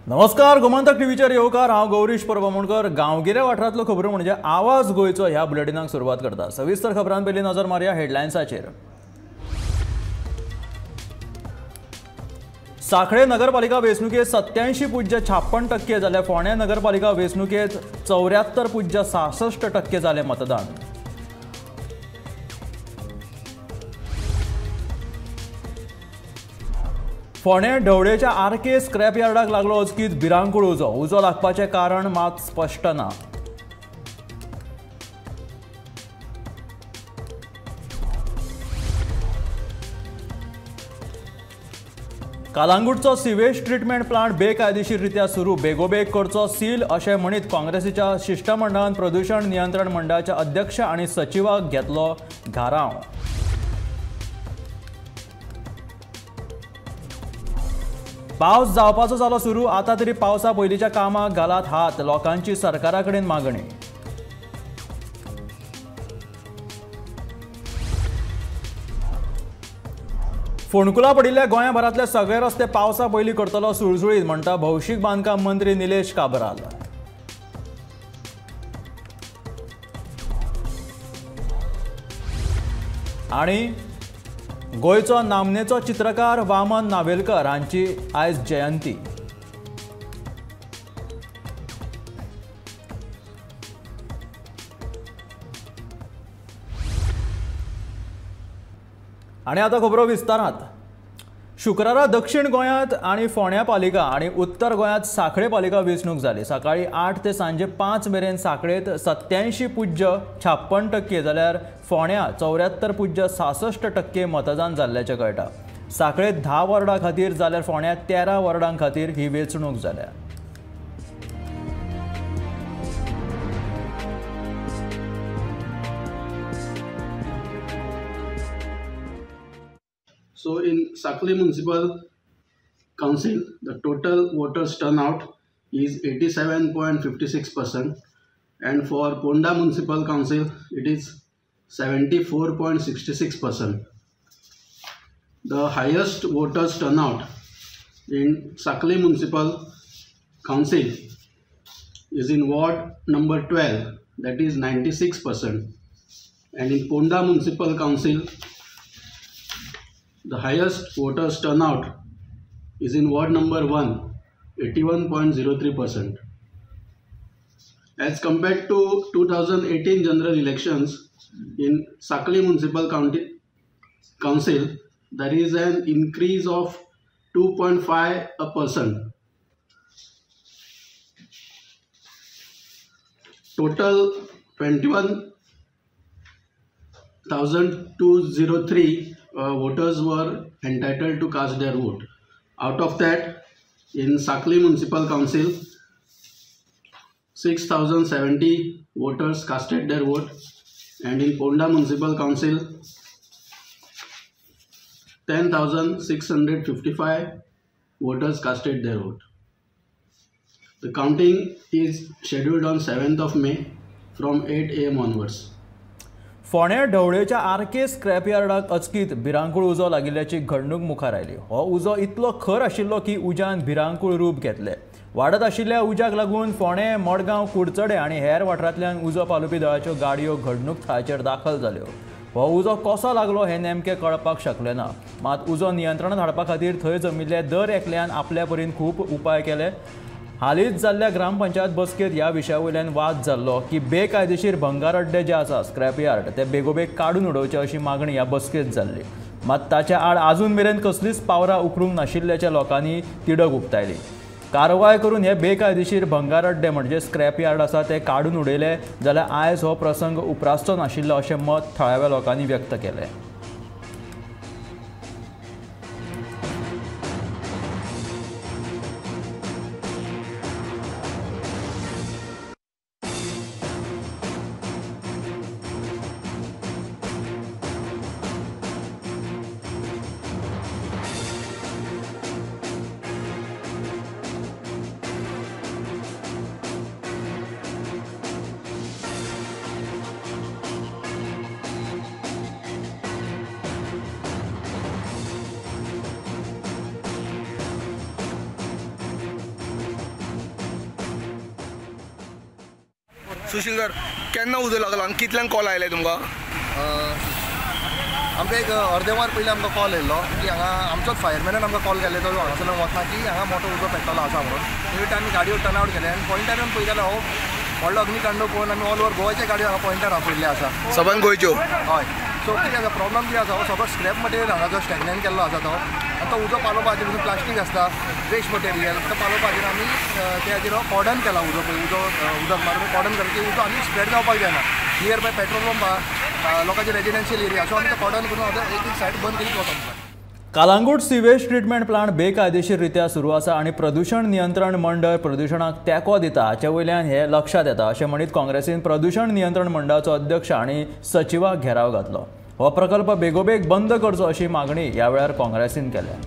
नमस्कार, गोमंतक टीव्हीचेर येवकार. हांव गौरीश परब आमोणकर. गांवगिऱ्या वाठारांतलो खबरो म्हणजे आवाज गोंयचो ह्या बुलेटिनाक सुरवात करता. सविस्तर खबरां पयलीं नजर मारया हेडलायन्साचेर. सांखळे नगरपालिका वेंचणुकेंत 87.56% जाल्यार फोंड्या नगरपालिका वेंचणुकेंत 74.66% जालें मतदान. फोंडें ढवळेच्या आर के स्क्रॅप यार्डाक लागलो अचकीत भिरांकूळ उजो. उजो लागपाचें कारण मात स्पश्ट ना. कालांगूटचो सिवेज ट्रिटमेंट प्लांट बेकायदेशीररित्या सुरू, बेगोबेग करचो सील अशें म्हणीत काँग्रेसीच्या शिश्टमंडळान प्रदूशण नियंत्रण मंडळाच्या अध्यक्ष आनी सचिवाक घेतलो घाराव. पावस जावपाचो जालो सुरू, आतां तरी पावसा पयलींच्या कामाक घालात हात, लोकांची सरकारा कडेन मागणी. फोंडकुलां पडिल्ल्या गोंयभरांतले सगळे रस्ते पावसा पयलीं करतलो सुळसुळीत, म्हणटा भौशीक बांदकाम मंत्री निलेश काब्राल. आनी गोंयचो नामनेचो चित्रकार वामन नावेलकर हांची आयज जयंती. आनी आतां खबरो विस्तारांत. शुक्रारा दक्षिण गोंयांत आनी फोंड्या पालिका आनी उत्तर गोंयांत सांखळे पालिका वेंचणूक जाली. सकाळीं 8 ते सांजे 5 मेरेन सांखळेंत 87.56% जाल्यार फोंड्या 74.66% मतदान जाल्ल्याचें कळटा. सांखळेंत 10 वॉर्डां खातीर जाल्यार फोंड्या 13 वॉर्डां खातीर ही वेंचणूक जाल्या. So in Sanquelim Municipal Council, the total voters turnout is 87.56%, and for Ponda Municipal Council, it is 74.66%. The highest voters turnout in Sanquelim Municipal Council is in ward number 12, that is 96%, and in Ponda Municipal Council, the highest voters turnout is in ward number 1, 81.03%. As compared to 2018 general elections, in Sanquelim Municipal Council, there is an increase of 2.5%. Total 21,203 voters were entitled to cast their vote. Out of that, in Sanquelim Municipal Council, 6,070 voters casted their vote, and in Ponda Municipal Council, 10,655 voters casted their vote. The counting is scheduled on 7th of May from 8 a.m. onwards. फोंड्या ढवळेच्या R K scrap यार्डाक अचकीत भिरांकूळ उजो लागिल्ल्याची घडणूक मुखार आयली. हो उजो इतलो खर आशिल्लो की उज्यान भिरांकूळ रूप घेतलें. वाडत आशिल्ल्या उज्याक लागून फोंडें, मडगांव, कुडचडे आनी हेर वाठारांतल्यान उजो पालोवपी दळाच्यो गाडयो घडणूक थळाचेर दाखल जाल्यो. हो उजो कसो लागलो हें नेमकें कळपाक शकलें ना. मात उजो नियंत्रणांत हाडपा खातीर थंय जमिल्ले दर एकल्यान आपल्या परीन खूब उपाय केले. हालींच जाल्ल्या ग्रामपंचायत बसकेंत ह्या विशया वयल्यान वाद जाल्लो की बेकायदेशीर भंगार अड्डे जे आसा स्क्रॅप यार्ड ते बेगोबेग काडून उडोवचे अशी मागणी ह्या बसकेंत जाल्ली. मात ताच्या आड आजून मेरेन कसलीच पावरां उखलूंक नाशिल्ल्याच्या लोकांनी तिडक उक्तायली. कारवाय करून हे बेकायदेशीर भंगार अड्डे म्हणजे स्क्रॅप यार्ड आसा ते काडून उडयले जाल्यार आयज हो प्रसंग उप्रासचो नाशिल्लो अशें मत थळाव्या लोकांनी व्यक्त केलें. सुशील सर, केन्ना उजो लागलो आनी कितल्यांक कॉल आयले तुमकां? आमकां एक अर्दे वर पयलीं आमकां कॉल येयल्लो की हांगा आमचोच फायरमॅनान आमकां कॉल केल्लो, तो हांगासरल्यान वतना की हांगा मोठो उजो पेट्टलो आसा म्हणून. ते आमी गाडयो टर्न आवट केले आनी पॉयंटार येवन पळयत जाल्यार हो व्हडलो अग्निकांड पळोवन आमी ऑल ओवर गोवाचे गाडयो हांगा पॉयंटार आपयल्ले आसा, सबंद गोंयच्यो. हय. सो कितें आसा प्रॉब्लम, कितें आसा, हो सगळो स्क्रॅप मटेरियल हांगा जो स्टॅगनंट केल्लो आसा तो, आनी तो उजो पालोवपा खातीर प्लास्टीक आसता, वेस्ट मटेरियल, तो पालोवपा खातीर आमी त्या खातीर हो कॉर्डन केला. उजो पळय उजो उदक मारून कॉर्डन केला की उजो आनी स्प्रेड जावपाक जायना. नियर बाय पेट्रोल पंप आहा, लोकांचे रेजिडेन्शियल एरिया, सो आमी तो कॉर्डन करून आतां एक एक सायड बंद करीत वता मुखार. कालांगूट सिवेज ट्रिटमेंट प्लांट बेकायदेशीररित्या सुरू आसा आनी प्रदूशण नियंत्रण मंडळ प्रदूशणाक तेंको दिता हाचे वयल्यान हे लक्षात येता अशें म्हणीत काँग्रेसीन प्रदूशण नियंत्रण मंडळाचो अध्यक्ष आनी सचिवाक घेराव घातलो. हो प्रकल्प बेगोबेग बंद करचो अशी मागणी ह्या वेळार काँग्रेसीन केल्या.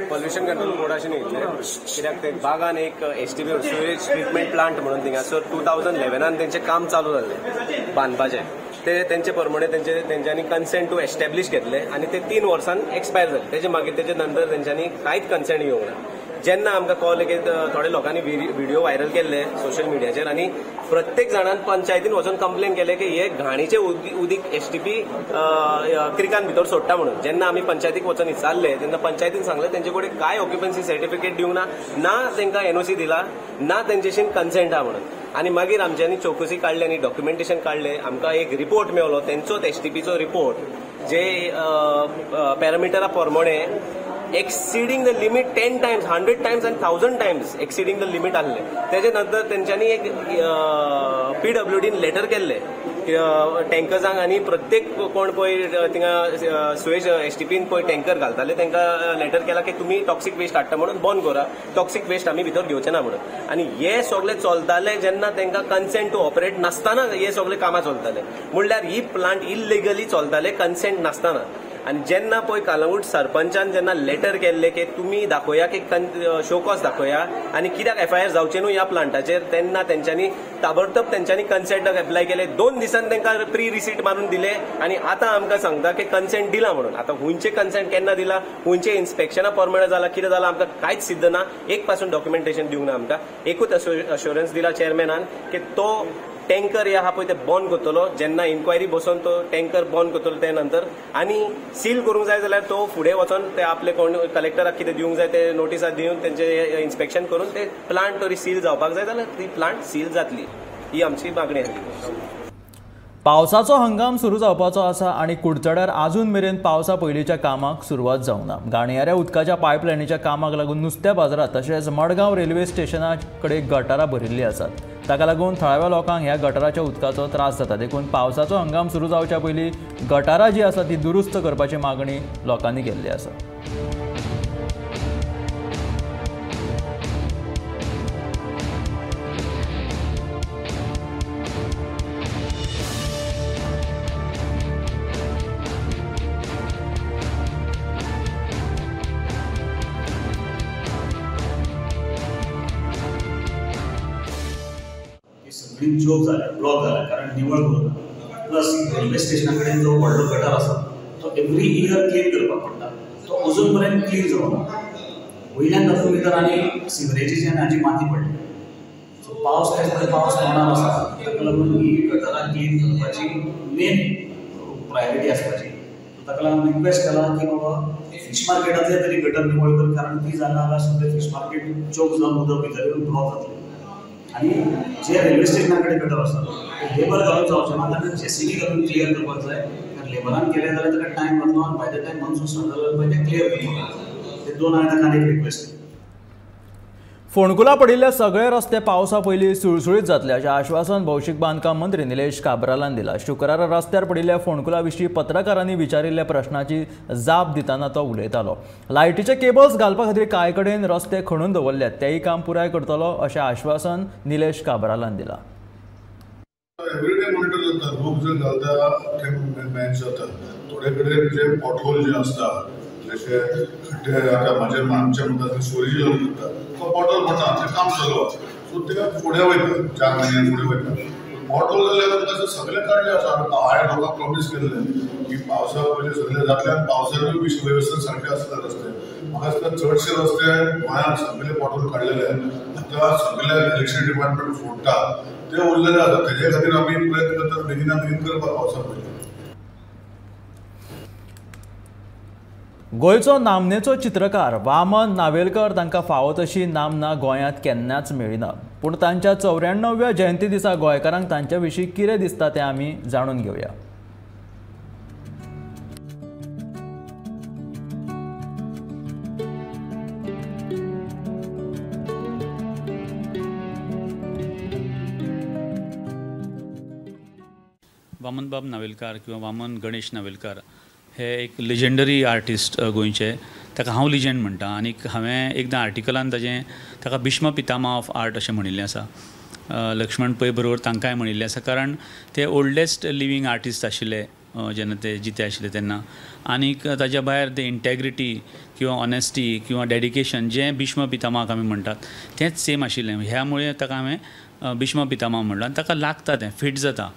पोल्युशन कंट्रोल बोर्डाशी न्ही कित्याक ते बागान एक STP sewage treatment plant म्हणून थिंगासर 2011 तेंचें काम चालू जाल्लें बांदपाचें. ते तेंचे प्रमाणे तेंच्यांनी कन्सेंट टू एस्टॅब्लिश घेतले आनी ते 3 वर्सां एक्सपायर जाले. तेजे मागीर तेजे नंतर तेंच्यांनी कांयच कन्सेंट घेवंक ना. जेन्ना आमकां कळ्ळें की थोडे लोकांनी व्हिडिओ व्हायरल केल्ले सोशल मिडियाचेर आनी प्रत्येक जाणान पंचायतीन वचून कंप्लेन केले की हे घाणीचे उदीक एसटीपी क्रिकान भितर सोडटा म्हणून. जेन्ना आमी पंचायतीक वचून विचारले तेन्ना पंचायतीन सांगलें तेंचे कडेन कांय ऑक्युपन्सी सर्टिफिकेट दिवंक ना, ना तांकां एनओसी दिला, ना तेंच्याशीन कन्सेंट आहा म्हणून. आनी मागीर आमच्यांनी चौकशी काडली आनी डॉक्युमेंटेशन काडलें. आमकां एक रिपोर्ट मेवलो तेंचोच एसटीपीचो रिपोर्ट जे पॅरामिटरा प्रमाणे exceeding the limit 10 times, 100 times and 1000 times exceeding the limit आहले. तेजे नंतर तेंच्यांनी एक पीडब्ल्यूडीन लेटर केल्ले टँकर्सांक आनी प्रत्येक कोण पळय थिंगा सुवेज एसटीपीन पळय टँकर घालताले तांकां लेटर केला की तुमी टॉक्सिक वेस्ट हाडटा म्हणून बंद करा, टॉक्सिक वेस्ट आमी भितर घेवचे ना म्हणून. आनी हे सगळे चलताले जेन्ना तांकां कन्सेंट टू ऑपरेट नासतना हे सगळे कामां चलताले, म्हणल्यार ही प्लांट इलिगली चलताले कन्सेंट नासतना. आनी जेन्ना पळय कालंगूट सरपंचान जेन्ना लेटर केल्ले की तुमी दाखोया की शोकॉज दाखोया आनी कित्याक एफआयआर जावचे न्हू ह्या प्लांटाचेर, तेन्ना तेंच्यांनी ताबडतोब तेंच्यांनी कन्सेंटाक एप्लाय केले. 2 दिसान तांकां प्री रिसीट मारून दिले आनी आतां आमकां सांगता की कन्सेंट दिला म्हणून. आतां हुंयचें कन्सेंट केन्ना दिला, हुंयचें इन्स्पेक्शना प्रमाणे जाला, कितें जाला आमकां कांयच सिद्ध ना. एक पासून डॉक्युमेंटेशन दिवंक ना आमकां. एकूच अश्योरन्स दिला चेअरमॅनान की तो टँकर आहा पळय ते बंद करतलो, जेन्ना इन्क्वायरी बसोवन तो टँकर बंद करतलो ते नंतर, आनी सील करूंक जाय जाल्यार तो फुडें वचोन ते आपले कोण कलेक्टराक कितें दिवंक जाय ते नोटिसां दिवन तेंचे इन्स्पेक्शन करून ते प्लांट तरी सील जावपाक जाय जाल्यार ती प्लांट सील जातली, ही आमची मागणी आसली. पावसाचो हंगाम सुरू जावपाचो आसा आनी कुडचड्यार आजून मेरेन पावसा पयलींच्या कामाक सुरवात जावंक ना. घाणयाऱ्या उदकाच्या पायपलायनीच्या कामाक लागून नुस्त्या बाजारांत तशेंच मडगांव रेल्वे स्टेशना कडेन गटारां भरिल्लीं आसात. ताका लागून थळाव्या लोकांक ह्या गटाराच्या उदकाचो त्रास जाता. देखून पावसाचो हंगाम सुरू जावच्या पयलीं गटारां जी आसा ती दुरुस्त करपाची मागणी लोकांनी केल्ली आसा. सगळी चोक जाल्या, ब्लॉक जाल्या, कारण निवळ करूंक ना. प्लस रेल्वे स्टेशना कडेन जो व्हडलो गटर आसा तो एवरी इयर क्लीन करपाक पडटा, तो अजून पर्यंत क्लीन जावना. वयल्यान तातूंत भितर आनी सिवरेजीची आनी हाजी माती पडली. सो पावस आयज पळय पावस तोंडार आसा, ताका लागून ही गटरां क्लीन करपाची मेन प्रायोरिटी आसपाची. ताका लागून रिक्वेस्ट केला की बाबा फिश मार्केटांतलें तरी गटर निवळ कर, कारण ती जालें जाल्यार सगळें फिश मार्केट चोक जावन उदक भितर येवन ब्लॉक जातलें. आनी जे रेल्वे स्टेशना कडेन गटर आसा ते लेबर घालून जावचें ना, ताका जेसीबी घालून क्लियर करपाक जाय. कारण लेबरान केलें जाल्यार ताका टायम वतलो आनी बाय the time monsoon start जालो पळय तें क्लियर करपाक जाय. ते दोन हांवें ताका एक रिक्वेस्ट. फोंडकुलां पडिल्ले सगळे रस्ते पावसा पयलीं सुळसुळीत जातले अशें आश्वासन भौशीक बांदकाम मंत्री निलेश काब्रालान दिलां. शुक्रारा रस्त्यार पडिल्ल्या फोंडकुलां विशीं पत्रकारांनी विचारिल्ल्या प्रश्नाची जाप दितना तो उलयतालो. लायटीचे केबल्स घालपा खातीर कांय कडेन रस्ते खणून दवरल्यात, तेय काम पुराय करतलो अशें आश्वासन निलेश काब्रालान दिलां. एवरीडे मॉनिटर जाता, रोप जर घालता मॅच जाता. थोडे कडेन जे पॉटहोल जे आसता जशे खड्डे आतां म्हाजे आमच्या म्हणटा सुरेज करता तो पॉटहोल पडना, तें काम चालू आसा. सो ते फुडें वयता, 4 म्हयन्यान फुडें वयता. पॉटहोल जाल्यार तुमकां सगळें काडलें आसा. हांवें लोकांक प्रॉमीस केल्लें की पावसा पयलीं सगळें जातलें आनी पावसारूय बी वेवस्था सारकें आसता रस्ते. म्हाका दिसता चडशे रस्ते गोंयांत सगळे पॉटहोल काडलेले आतां सगळे इलेक्शन डिपार्टमेंट फोडटा ते उरलेले आसा. तेजे खातीर आमी प्रयत्न करतात बेगिना बेगीन करपाक पावसा पयलीं. गोंयचो नामनेचो चित्रकार वामन नावेलकर तांकां फावो तशी नामना गोंयांत केन्नाच मेळना, पूण तांच्या 94व्या जयंती दिसा गोंयकारांक तांच्या विशीं कितें दिसता तें आमी जाणून घेवया. वामनबाब नावेलकार किंवा वामन गणेश नावेलकार हे एक लिजेंडरी आर्टिस्ट गोंयचे. ताका हांव लिजेंड म्हणटा आनीक हांवें एकदां आर्टिकलान ताजें ताका भीष्म पितामह ऑफ आर्ट अशें म्हणिल्लें आसा. लक्ष्मण पै बरोबर तांकांय म्हणिल्लें आसा, कारण ते ओल्डेस्ट लिवींग आर्टिस्ट आशिल्ले जेन्ना ते जिते आशिल्ले तेन्ना. आनीक ताज्या भायर ते इंटेग्रिटी किंवा ऑनेस्टी किंवा डेडिकेशन जें भीष्म पितामहाक आमी म्हणटात तेंच सेम आशिल्लें. ह्या मुळे ताका हांवें भीष्म पितामह म्हणलां आनी ताका लागता तें फिट जाता.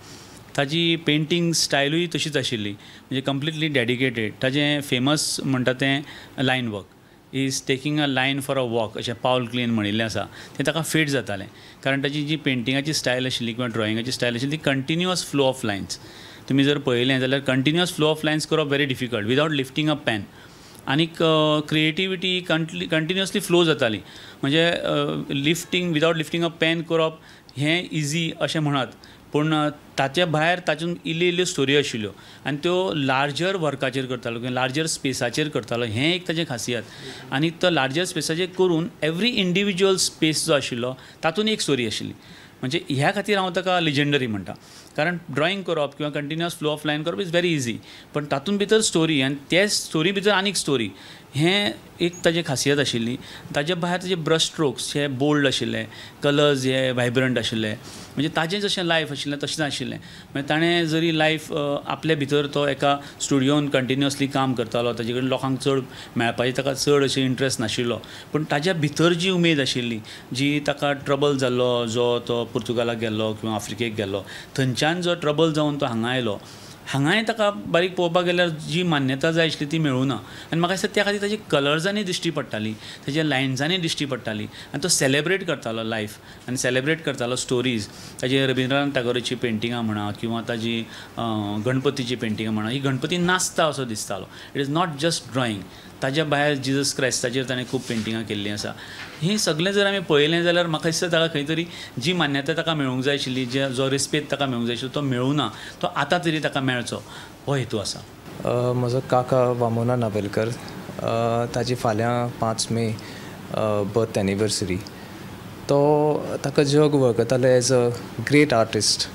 ताजी पेंटींग स्टायलूय तशीच आशिल्ली, म्हणजे कंप्लिटली डेडिकेटेड. ताजें फेमस म्हणटा तें line work, is taking a line for a walk अशें पावल क्लीन म्हणिल्लें आसा, तें ताका फिट जातालें. कारण ताजी जी पेंटिंगाची स्टायल आशिल्ली किंवा ड्रॉइंगाची स्टायल आशिल्ली ती कंटिन्युअस फ्लो ऑफ लायन्स. तुमी जर पळयलें जाल्यार कंटिन्युअस फ्लो ऑफ लायन्स करप very difficult without lifting a pen. आनीक क्रिएटिविटी कंटिन्युअसली फ्लो जाताली, म्हणजे lifting without lifting a pen करप हें इजी अशें म्हणत, पूण ताच्या भायर तातूंत इल्ल्यो इल्ल्यो स्टोरी आशिल्ल्यो आनी त्यो लार्जर वर्काचेर करतालो किंवा लार्जर स्पेसाचेर करतालो, हें एक ताजें खासियत. आनी तो लार्जर स्पेसाचेर करून एवरी इंडिविज्युअल स्पेस जो आशिल्लो तातूंत एक स्टोरी आशिल्ली. म्हणजे ह्या खातीर हांव ताका लिजेंडरी म्हणटा, कारण ड्रॉइंग करप किंवा कंटिन्युअस फ्लो ऑफ लायन करप is very easy, पण तातूंत भितर स्टोरी आनी ते स्टोरी भितर आनीक स्टोरी, हें एक ताजें खासियत आशिल्ली. ताजे भायर ताजे ब्रश स्ट्रोक्स हे बोल्ड आशिल्ले, कलर्स हे वायब्रंट आशिल्ले, म्हणजे ताजें जशें लायफ आशिल्लें तशेंच आशिल्लें. म्हणजे ताणें जरी लायफ आपले भितर तो एका स्टुडियोन कंटिन्युअसली काम करतालो, ताजे कडेन लोकांक चड मेळपाची ताका चड अशें इंट्रस्ट नाशिल्लो, पूण ताज्या भितर जी उमेद आशिल्ली, जी ताका ट्रबल जाल्लो, जो तो पुर्तुगालाक गेल्लो किंवा आफ्रिकेक गेल्लो, थंयच्यान जो ट्रबल जावन तो हांगा आयलो, हांगाय ताका बारीक पळोवपाक गेल्यार जी मान्यता जाय आशिल्ली ती मेळूं ना. आनी म्हाका दिसता त्या खातीर ताजी कलर्सांनी दिश्टी पडटाली, ताज्या लायन्सांनी दिश्टी पडटाली आनी तो सेलेब्रेट करतालो लायफ आनी सेलेब्रेट करतालो स्टोरीज. ताजी रविंद्रनाथ टागोराची पेंटिंगां म्हणा किंवा ताजी गणपतीची पेंटिंगां म्हणा, ही गणपती नाचता असो दिसतालो. It is not just drawing. ताज्या भायर जिजस क्रायस्टाचेर ताणें खूब पेंटिंगां केल्लीं आसा. हें सगळें जर आमी पळयलें जाल्यार म्हाका दिसता ताका खंय तरी जी मान्यता ताका मेळूंक जाय आशिल्ली, जो रेस्पेद ताका मेळूंक जाय आशिल्लो तो मेळूं ना, तो आतां तरी ताका मेळचो हो हेतू आसा. म्हजो काका वामोना नावेलकर, ताजी फाल्यां 5 मे बर्थ एनिवर्सरी. तो ताका जग वळखताले as a great artist,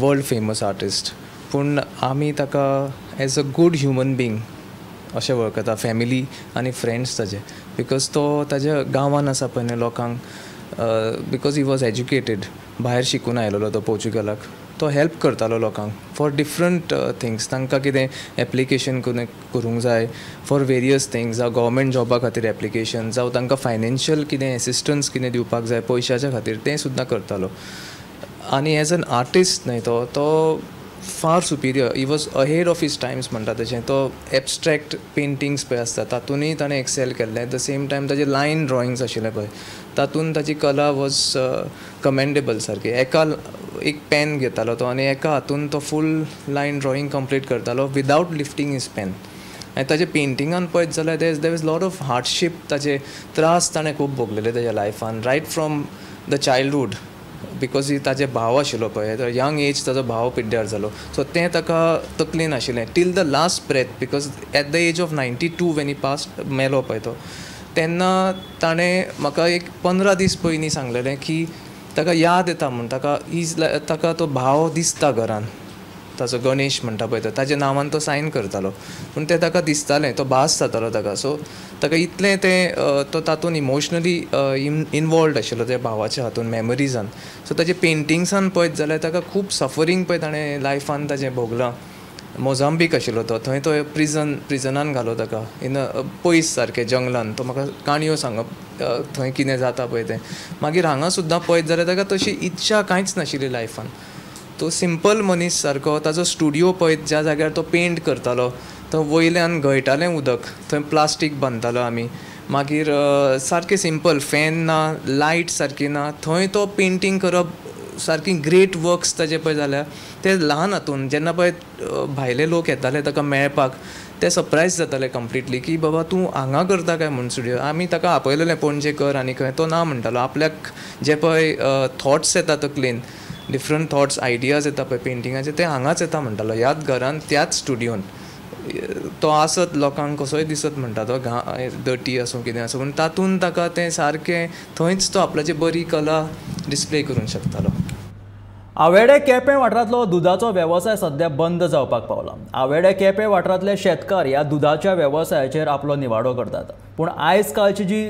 world famous artist, पूण आमी ताका as a good human being अशें वळखता, फॅमिली आनी फ्रेंड्स ताजे, because तो ताज्या गांवान आसा पळय न्ही लोकांक, because he was educated, भायर शिकून आयलेलो तो पोर्चुगलाक, तो हेल्प करतालो लोकांक फॉर डिफरंट थिंग्स. तांकां कितें एप्लिकेशन करूंक जाय फॉर वेरियस थिंग्स, जावं गव्हर्मेंट जॉबा खातीर एप्लिकेशन, जावं तांकां फायनान्शियल कितें एसिस्टन्स कितें दिवपाक जाय पयशाच्या खातीर, तें सुद्दां करतालो. आनी एज एन आर्टिस्ट न्हय तो तो far superior, he was ahead of his times म्हणटा तशें. तो एबस्ट्रेक्ट पेंटिंग्स पळय आसता तातूंतय ताणें एक्सेल केल्लें. एट the same time ताजे लायन ड्रॉइंग्स आशिल्ले पळय तातूंत ताजी कला वॉज कमेंडेबल सारकी. एका एक पेन घेतालो तो आनी एका हातून तो फूल लायन ड्रॉइंग कंप्लीट करतालो विदावट लिफ्टींग his pen. आनी ताजे पेंटिंगान पळयत जाल्यार there is lot of hardship, ताजे त्रास ताणें खूब भोगलेले ताज्या लायफान right from the childhood, because ताजे भाव आशिल्लो पळय, यंग एज ताजो भाव पिड्ड्यार जालो, सो तें ताका तकलेन आशिल्लें till the last breath. Because at the age of 92 when he passed, मेलो पळय तो, तेन्ना ताणें म्हाका एक 15 दीस पयलीं सांगलेलें की ताका याद येता म्हूण, ताका is ताका तो भाव दिसता घरान, ताजो गणेश म्हणटा पळय तो, ताज्या नांवान तो सायन करतालो, पूण तें ताका दिसतालें, तो भास जातालो ताका. सो ताका इतलें तें तो तातूंत इमोशनली इनवॉल्वड आशिल्लो त्या भावाच्या हातून मेमरीजान. सो ताजे पेंटिंग्सान पळयत जाल्यार ताका खूब सफरींग पळय ताणें लायफान ताजें भोगलां. मोजांबीक आशिल्लो तो, थंय तो प्रिजनान घालो ताका इन पयस सारकें जंगलान. तो म्हाका काणयो सांगप थंय कितें जाता पळय तें. मागीर हांगा सुद्दां पळयत जाल्यार ताका तशी इच्छा कांयच नाशिल्ली लायफान. तो सिंपल मनीस सारको. ताजो स्टुडियो पळयत ज्या जाग्यार तो पेंट करतालो तो वयल्यान गळटालें उदक, थंय प्लास्टीक बांदतालो आमी. मागीर सारकें सिंपल, फॅन ना, लायट सारकी ना, थंय तो पेंटींग करप सारकी ग्रेट वर्क्स ताजे पळय जाल्यार ते ल्हान हातून जेन्ना पळय भायले लोक येताले ताका मेळपाक ते सरप्रायज जाताले कंप्लिटली की बाबा तूं हांगा करता काय म्हूण स्टुडियो. आमी ताका आपयलेलें पणजे कर आनी खंय, तो ना म्हणटालो. आपल्याक जे पळय थॉट्स येता तकलेन, डिफरंट थॉट्स आयडियाज येता पळय पेंटिंगाचे, ते हांगाच येता म्हणटालो, ह्याच घरान त्याच स्टुडियोन. तो आसत लोकांक कसोय दिसत म्हणटा तो डर्टी आसूं कितें आसूं, पूण तातूंत ताका तें सारकें थंयच तो आपल्याची बरी कला डिस्प्ले करूंक शकतालो. आवेडे केपें वाठारांतलो दुदाचो वेवसाय सध्या बंद जावपाक पावला. आवेडे केपें वाठारांतले शेतकार ह्या दुदाच्या वेवसायाचेर आपलो निवाडो करतात, पूण आयज कालची जी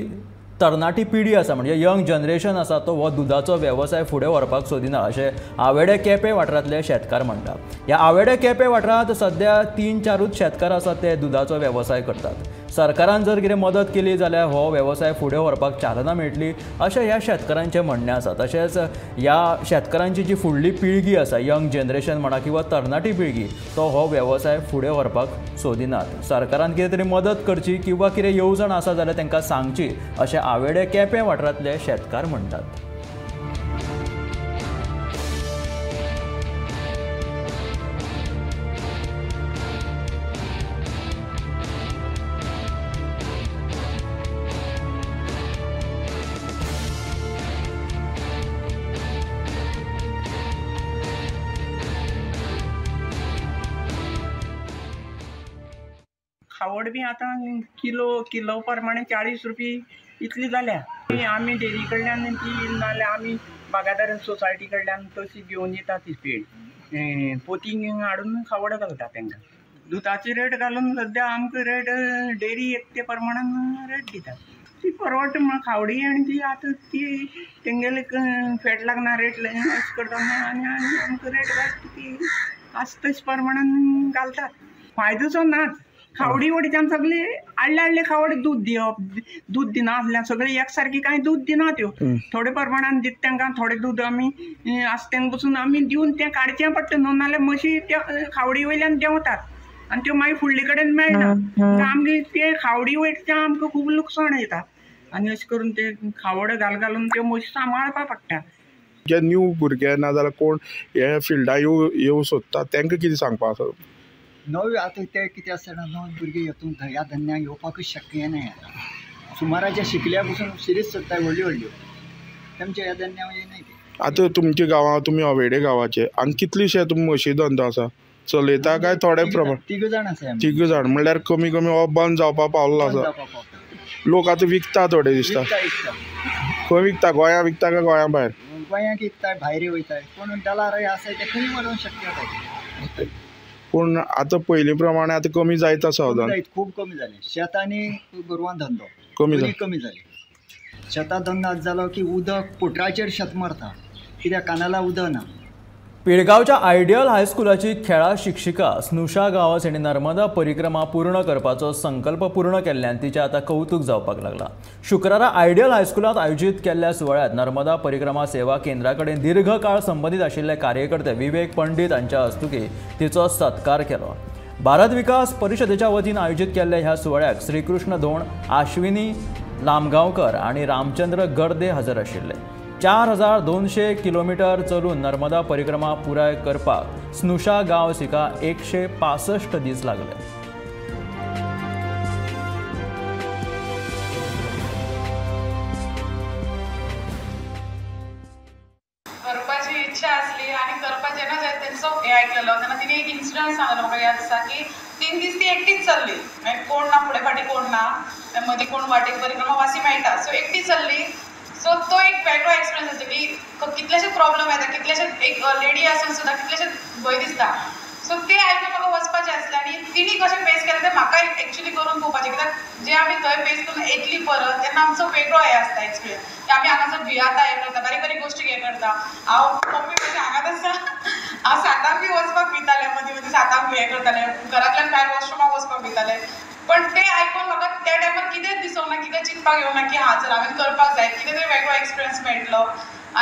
तरणाटी पिढी आसा म्हणजे यंग जनरेशन आसा तो हो दुदाचो वेवसाय फुडें व्हरपाक सोदिना अशें आवेडे केपें वाठारांतले शेतकार म्हणटात. ह्या आवेडे केपें वाठारांत सध्या 3-4 शेतकार आसात ते दुदाचो वेवसाय करतात. सरकारान जर कितें मदत केली जाल्यार हो वेवसाय फुडें व्हरपाक चालना मेळटली अशें ह्या शेतकारांचें म्हणणें आसा. तशेंच ह्या शेतकारांची जी फुडली पिळगी आसा, यंग जनरेशन म्हणा किंवा तरणाटी पिळगी, तो हो वेवसाय फुडें व्हरपाक सोदिनात. सरकारान कितें तरी मदत करची किंवा कितें येवजण आसा जाल्यार तांकां सांगची अशें आवेडे केपें वाठारांतले शेतकार म्हणटात. खावड बी आतां किलो किलो प्रमाणे 40 रुपये इतली जाल्या. आमी डेरी कडल्यान ती नाल्यार आमी बागायतदार सोसायटी कडल्यान तशी घेवन येता ती पेड पोती हाडून खावड घालता तांकां. दुदाची रेट घालून सद्या आमकां रेट डेरी एक ते प्रमाणान रेट दिता ती परवडटा म्हण खावडी. आनी ती आतां ती तेंगेले फेट लागना रेट अशें करता आनी आमकां रेट घालता ती आसा तशे प्रमाणान घालतात. फायदोसो नाच. खावडी वडीच्यान सगळी आडले आडले खावड दूद दिवप, दूद दिना आसल्यार सगळी एकसारकी कांय दूद दिना त्यो, थोडे प्रमाणान दिता तांकां, थोडे दूद आमी आसा तांकां पसून आमी दिवन तें काडचें पडटा न्हू, नाल्यार म्हशी त्या खावडी वयल्यान देंवतात आनी त्यो मागीर फुडले कडेन मेळना. आमगे ते खावडी वयल्यान आमकां खूब लुकसाण येता आनी अशें करून ते खावड घाल घालून त्यो म्हशी सांबाळपा पडटा. जे न्यू भुरगे ना जाल्यार कोण हे फिल्डा येवं सोदता तांकां कितें सांगपा आसा? नवे आतां ते कितें आसता नवे भुरगे हेतून ह्या धंद्याक येवपाकूच शक्य ना. आतां सुमाराचे शिकल्या पसून सिरीज सोदता व्हडल्यो व्हडल्यो तेमच्या ह्या धंद्याक येयना ते. आतां तुमच्या गांवांत तुमी अवेडे गांवाचे आनी कितलेशे तुमी म्हशी धंदो आसा चलयता काय थोडे प्रमाण? तिग जाण आसा. तिग जाण म्हणल्यार कमी कमी हो बंद जावपाक पावल्लो आसा. लोक आतां विकता थोडे दिसता. खंय विकता? गोंया विकता काय गोंया भायर? गोंयाक विकता, भायर वयता, कोण डलारय आसा ते खंय व्हरोंक शक्य. पूण आतां पयलीं प्रमाणे आतां कमी जायत आसा. खूब कमी जालें शेत आनी गोरवां धंदो कमी कमी जाले. शेतां धंदो आज जालो की उदक पोटराचेर शेत मरता कित्याक कानाला उदक ना. पिळगांवच्या आयडियल हायस्कुलाची खेळा शिक्षिका स्नुषा गांवस हिणें नर्मदा परिक्रमा पूर्ण करपाचो संकल्प पूर्ण केल्ल्यान तिचें आतां कौतूक जावपाक लागलां. शुक्रारा आयडियल हायस्कुलांत आयोजीत केल्ल्या सुवाळ्यांत नर्मदा परिक्रमा सेवा केंद्रा कडेन दीर्घकाळ संबंदीत आशिल्ले कार्यकर्ते विवेक पंडित हांच्या हस्तुकीं तिचो सत्कार केलो. भारत विकास परिशदेच्या वतीन आयोजीत केल्ल्या ह्या सुवाळ्याक श्रीकृष्ण धोंड, आश्विनी लामगांवकर आनी रामचंद्र गर्दे हजर आशिल्ले. 4200 किलोमीटर चलून नर्मदा परिक्रमा पुराय करपाक स्नुषा गांवस हिका 165 दीस लागले. करपाची इच्छा आसली आनी करपाक जेन्ना तेंचो हें आयकलेलो तेन्ना तिणें एक इन्सिडंट सांगलो म्हाका याद आसा की 3 दीस ती एकटीच चल्ली, कोण ना फुडें फाटीं कोण ना, मदीं कोण वाटेक परिक्रमा वासी मेळटा, सो एकटी चल्ली. सो तो एक वेगळो एक्सपिरियन्स आसता की कितलेशेच प्रॉब्लम येता, कितलेशेच एक लेडी आसून सुद्दां कितलेशेच भंय दिसता. सो ते आयकून म्हाका वचपाचें आसलें आनी तिणी कशें फेस केलें तें म्हाका एक्चुली करून पळोवपाचें, कित्याक जे आमी थंय फेस करून येतली परत तेन्ना आमचो वेगळो हें आसता एक्सपिरियन्स की आमी हांगासर भियाता, हें करता, बारीक बारीक गोश्टी हें करता. हांव मम्मी म्हजी हांगाच आसा हांव 7 बी वचपाक भितालें, मदीं मदीं 7 हें करतालें, घरांतल्यान भायर वॉशरुमाक वचपाक भितालें. पण ते आयकून म्हाका त्या टायमार कितेंच दिसूंक ना, कितें चिंतपाक येवंक ना की हां चल हांवें करपाक जाय, कितें तरी वेगळो एक्सपिरियन्स मेळटलो.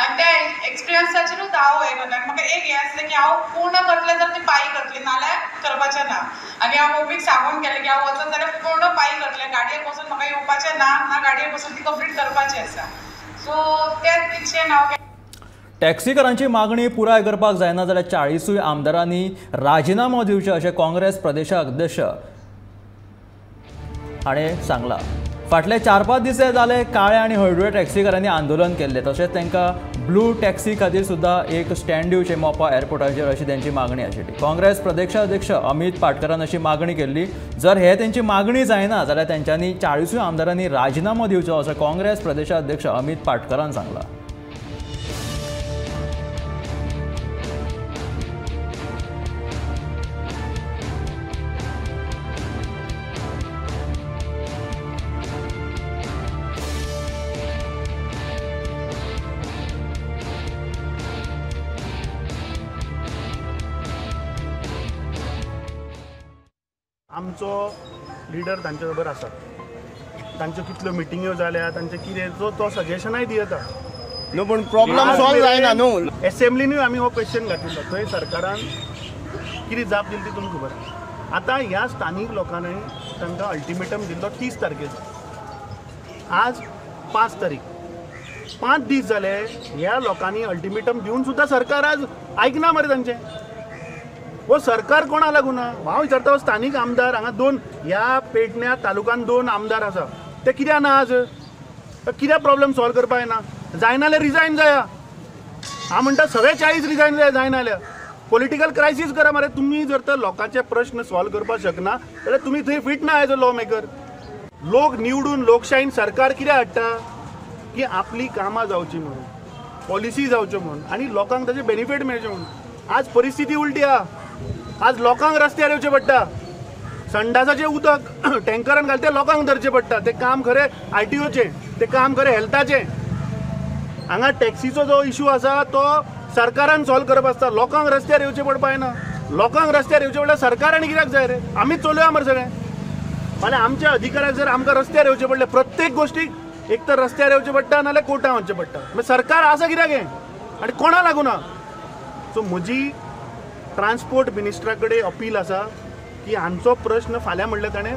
आनी त्या एक्सपिरियन्साचेरूच हांव हें करतालें. आनी म्हाका एक हें आसलें की हांव पूर्ण करतलें जाल्यार ती पायी करतलें, नाल्यार करपाचें ना. आनी हांव मम्मीक सांगून गेलें की हांव वचत जाल्यार पूर्ण पायी करतलें, गाडयेर बसून म्हाका येवपाचें ना, ना गाडयेर बसून ती कंप्लीट करपाचें आसा. सो त्या इच्छेन हांव टॅक्सीकारांची मागणी पुराय करपाक जायना जाल्यार 40 आमदारांनी राजिनामो दिवचे अशें काँग्रेस प्रदेशाध्यक्ष हाणें सांगलां. फाटले 4-5 दीस जाले काळे आनी हळडुळे टॅक्सीकारांनी आंदोलन केल्लें. तशेंच तांकां ब्लू टॅक्सी खातीर सुद्दां एक स्टँड दिवचें मोपा एअरपोर्टाचेर अशी तांची मागणी आशिल्ली. काँग्रेस प्रदेशाध्यक्ष अमित पाटकरान अशी मागणी केल्ली. जर हे तांची मागणी जायना जाल्यार तांच्यांनी 40 आमदारांनी राजिनामो दिवचो असो काँग्रेस प्रदेशाध्यक्ष अमित पाटकरान सांगलां. आमचो लिडर तांचे बरोबर आसा, तांच्यो कितल्यो मिटिंग्यो जाल्या, तांचे कितें जो तो सजेशनाय दिता. न्हू पूण प्रॉब्लम सॉल्व जायना न्हू. एसेंब्लीनूय आमी हो क्वेश्चन घातिल्लो, थंय सरकारान कितें जाप दिली ती तुमकां खबर आसा. आतां ह्या स्थानीक लोकांनी तांकां अल्टिमेटम दिल्लो 30 तारखेचो, आज 5 तारीख, 5 दीस जाले ह्या लोकांनी अल्टिमेटम दिवन सुद्दां सरकार आज आयकना मरे तांचें. हो सरकार कोणा लागून ना? हांव विचारता हो स्थानीक आमदार हांगा 2 ह्या पेडण्या तालुक्यान 2 आमदार आसा, ते कित्याक ना आज? कित्याक प्रॉब्लम सॉल्व करपाक येना? जायना जाल्यार रिजायन जाया. हांव म्हणटा सगळे 40 रिजायन जाय, जायना जाल्यार पॉलिटिकल क्रायसीस करा मरे. तुमी जर तर लोकांचे प्रश्न सॉल्व करपाक शकना जाल्यार तुमी थंय फीट ना एज अ लॉ मेकर. लोक निवडून लोकशाहीन सरकार कित्याक हाडटा की आपली कामां जावची म्हणून, पॉलिसी जावच्यो म्हणून आनी लोकांक ताचे बेनिफीट मेळचे म्हणून. आज परिस्थिती उलटी आहा, आज लोकांक रस्त्यार येवचें पडटा, संडासाचें उदक टँकरान घालते लोकांक धरचें पडटा. तें काम खरें आरटीओचें, तें काम खरें हेल्थाचें. हांगा टॅक्सीचो जो इशू आसा तो सरकारान सॉल्व करप आसता, लोकांक रस्त्यार येवचें पडपा जायना. लोकांक रस्त्यार येवचें पडल्यार सरकारान कित्याक जाय रे? आमीच चलोवया मरे सगळें. फाल्यां आमच्या अधिकाराक जर आमकां रस्त्यार येवचें पडलें, प्रत्येक गोश्टीक एक तर रस्त्यार येवचें पडटा नाल्यार कोर्टान वचचें पडटा. मागीर सरकार आसा कित्याक हें आनी कोणा लागून ना? सो म्हजी ट्रान्सपोर्ट मिनिस्टरा कडेन अपील आसा की हांचो प्रश्न फाल्यां म्हणल्यार ताणें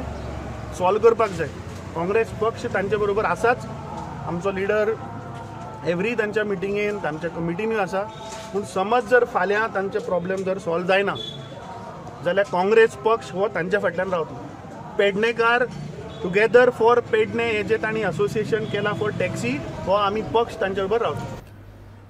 सॉल्व करपाक जाय. काँग्रेस पक्ष तांचे बरोबर आसाच, आमचो लिडर एवरी तांच्या मिटिंगेन तांच्या कमिटीनूय आसा. पूण समज जर फाल्यां तांचे प्रॉब्लेम जर सॉल्व जायना जाल्यार काँग्रेस पक्ष हो तांच्या फाटल्यान रावतलो. पेडणेकार टुगेदर फॉर पेडणे हे जे तांणी असोसिएशन केलां फॉर टॅक्सी, हो आमी पक्ष तांच्या बरोबर रावतलो.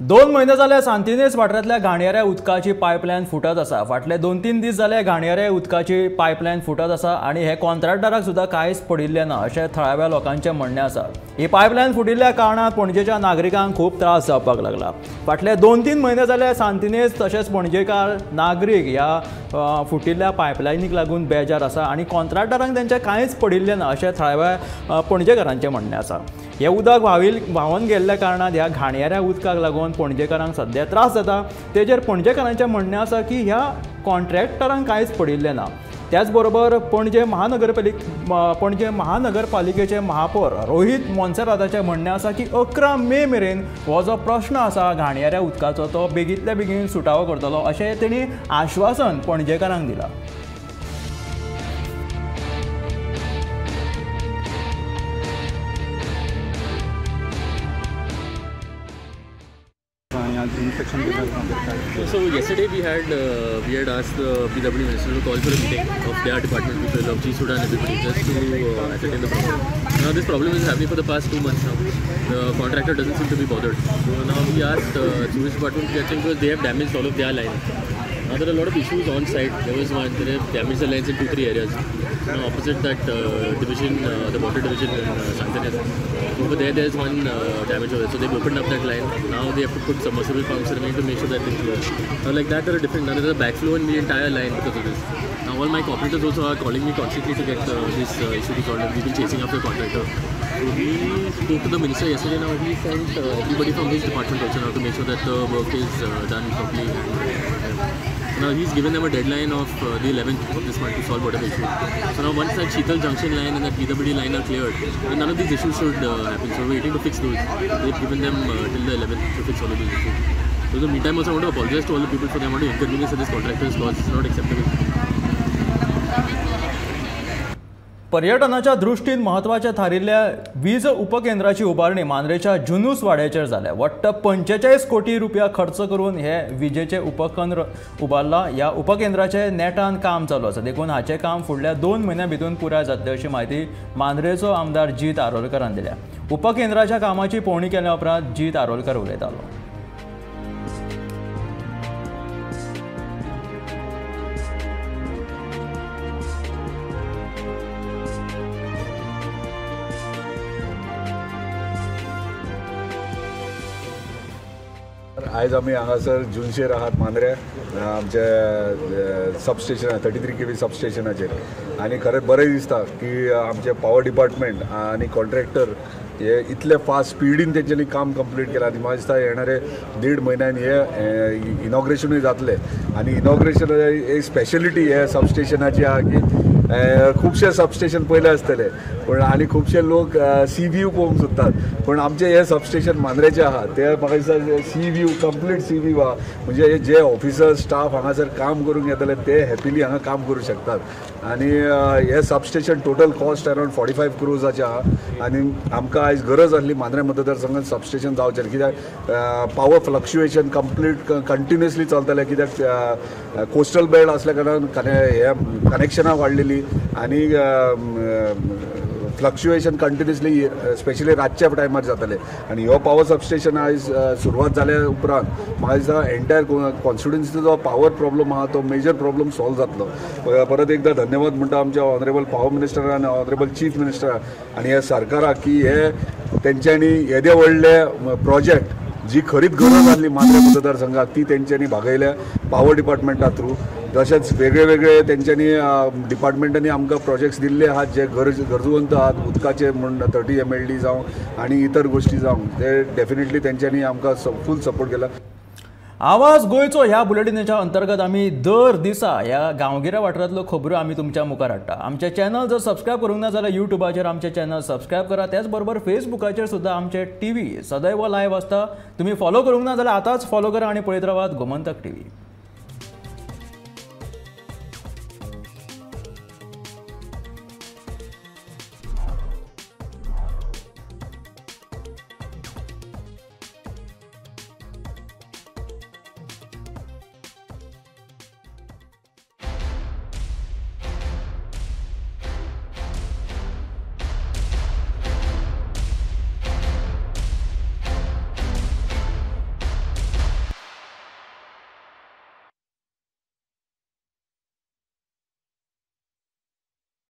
2 म्हयने जाले सांतिनेज वाठारांतल्या घाणयाऱ्या उदकाची पायपलायन फुटत आसा. फाटले 2-3 दीस जाले घाणयाऱ्या उदकाची पायपलायन फुटत आसा आनी हे कॉन्ट्रॅक्टराक सुद्दां कांयच पडिल्लें ना अशें थळाव्या लोकांचें म्हणणें आसा. ही पायपलायन फुटिल्ल्या कारणान पणजेच्या नागरिकांक खूब त्रास जावपाक लागला. फाटले 2-3 म्हयने जाले सांतिनेज तशेंच पणजेकार नागरीक ह्या फुटिल्ल्या पायपलायनीक लागून बेजार आसा आनी कॉन्ट्रॅक्टरांक तेंचें कांयच पडिल्लें ना अशें थळाव्या पणजेकारांचें म्हणणें आसा. हें उदक व्हांवन गेल्ल्या कारणान ह्या घाणयाऱ्या उदकाक लागून पणजेकारांक सद्या त्रास जाता. तेजेर पणजेकारांचें म्हणणें आसा की ह्या कॉन्ट्रॅक्टरांक कांयच पडिल्लें ना. त्याच बरोबर पणजे महानगरपालिकेचे महापौर रोहित मोन्सेराताचें म्हणणें आसा की 11 मे मेरेन हो जो प्रश्न आसा घाणयाऱ्या उदकाचो तो बेगींतल्या बेगीन सुटावो करतलो अशें तेणी आश्वासन पणजेकारांक दिलां. So yesterday we had asked the PWD minister to call for a meeting of their department people, of GSUDA and everybody, just to ascertain the problem. Now this problem is happening for the past 2 months now. The contractor doesn't seem to be bothered. So now we asked sewage department to get because they have damaged all of their lines. Now there are a lot of issues on site. There was one, they have damaged the lines in 2-3 areas. Opposite that division, the water division in Santinez. Over there, there's one damage over there. So they've opened up that line. Now they have to put submersible pumps in to make sure that things work. Now like that, there are different. Now there's a backflow in the entire line because of this. Now all my cooperators also are calling me constantly to get this issue resolved, and we've been chasing up the contractor. So we spoke to the minister yesterday. Now he sent everybody from his department also now to make sure that the work is done properly. Now he's given them a deadline of the 11th of this month to solve whatever issue. So now once that Sheetal Junction line and that BWD line are cleared, then none of these issues should happen. So we're waiting to fix those. They've given them till the 11th to fix all of those issues. So in the meantime also I want to apologize to all the people for the amount of inconvenience that this contractor has caused. It's not acceptable. पर्यटनाच्या दृष्टीन म्हत्वाच्या थारिल्ल्या वीज उपकेंद्राची उबारणी मांद्रेच्या जुनूस वाड्याचेर जाल्या. वट्ट 45 कोटी रुपया खर्च करून हे विजेचे उपकेंद्र उबारला. ह्या उपकेंद्राचे नेटान काम चालू आसा, देखून हाचें काम फुडल्या 2 म्हयन्यां भितर पुराय जातलें अशी म्हायती मांद्रेचो आमदार जीत आरोलकरान दिल्या. उपकेंद्राच्या कामाची पळोवणी केल्या उपरांत जीत आरोलकर उलयतालो. आयज आमी हांगासर जुनशेर आहात मांद्रे आमचे सबस्टेशन 33 kV सबस्टेशनाचेर आनी खरें बरें दिसता की आमचे पावर डिपार्टमेंट आनी कॉन्ट्रॅक्टर हे इतले फास्ट स्पिडीन तेंच्यांनी काम कंप्लीट केलां आनी म्हाका दिसता येणारे 1.5 म्हयन्यान हे इनॉग्रेशनूय जातलें. आनी इनॉग्रेशन एक स्पेशलिटी हे सबस्टेशनाची आहा की खुबशे सबस्टेशन पयले आसतले पूण आनी खुबशे लोक सी व्यू पळोवंक सोदतात, पूण आमचें हें सबस्टेशन मांद्रेचें आहा तें म्हाका दिसता sea view complete sea view आहा. म्हणजे जे ऑफिसर्स स्टाफ हांगासर काम करूंक येतले ते हॅपिली हांगा काम करूं शकतात. आनी हें सबस्टेशन टोटल कॉस्ट अरावंड 45 क्रोर्साचें आहा आनी आमकां आयज गरज आसली मांद्रे मतदारसंघात सबस्टेशन जावचें, कित्याक पावर फ्लक्च्युएशन कंप्लीट कंटिन्युअसली चलतलें, कित्याक कोस्टल बेल्ट आसल्या कारणान हे कनेक्शनां वाडलेली आनी फ्लक्च्युएशन कंटिन्युअसली स्पेशली रातच्या टायमार जातले. आनी हो पावर सबस्टेशन आयज सुरवात जाल्या उपरांत म्हाका दिसता एंटायर कॉन्स्टिट्युन्सीचो जो पावर प्रॉब्लम आहा तो मेजर प्रॉब्लम सॉल्व जातलो. परत एकदा धन्यवाद म्हणटा आमच्या ऑनरेबल पावर मिनिस्टर आनी ऑनरेबल चीफ मिनिस्टर आनी ह्या सरकाराक की हे तेंच्यांनी येदे व्हडले प्रोजेक्ट जी खरीच गरज आसली मांद्रे मतदारसंघाक ती तेंच्यांनी भागयल्या पावर डिपार्टमेंटा थ्रू. तशेंच वेगळे वेगळे तेंच्यांनी डिपार्टमेंटांनी आमकां प्रोजेक्ट्स दिल्ले आहात जे गरजवंत आहात, उदकाचे म्हूण 30 MLD जावं आनी इतर गोश्टी जावं, ते डेफिनेटली तेंच्यांनी आमकां फूल सपोर्ट केला. आवाज गोंयचो ह्या बुलेटिनाच्या अंतर्गत आमी दर दिसा ह्या गांवगिऱ्या वाठारांतल्यो खबरो आमी तुमच्या मुखार हाडटा. आमचें चॅनल जर सबस्क्रायब करूंक ना जाल्यार यूट्यूबाचेर आमचें चॅनल सबस्क्रायब करा. त्याच बरोबर फेसबुकाचेर सुद्दां आमचें टीव्ही सदैव लायव्ह आसता. तुमी फॉलो करूंक ना जाल्यार आतांच फॉलो करा आनी पळयत रावात गोमंतक टीव्ही.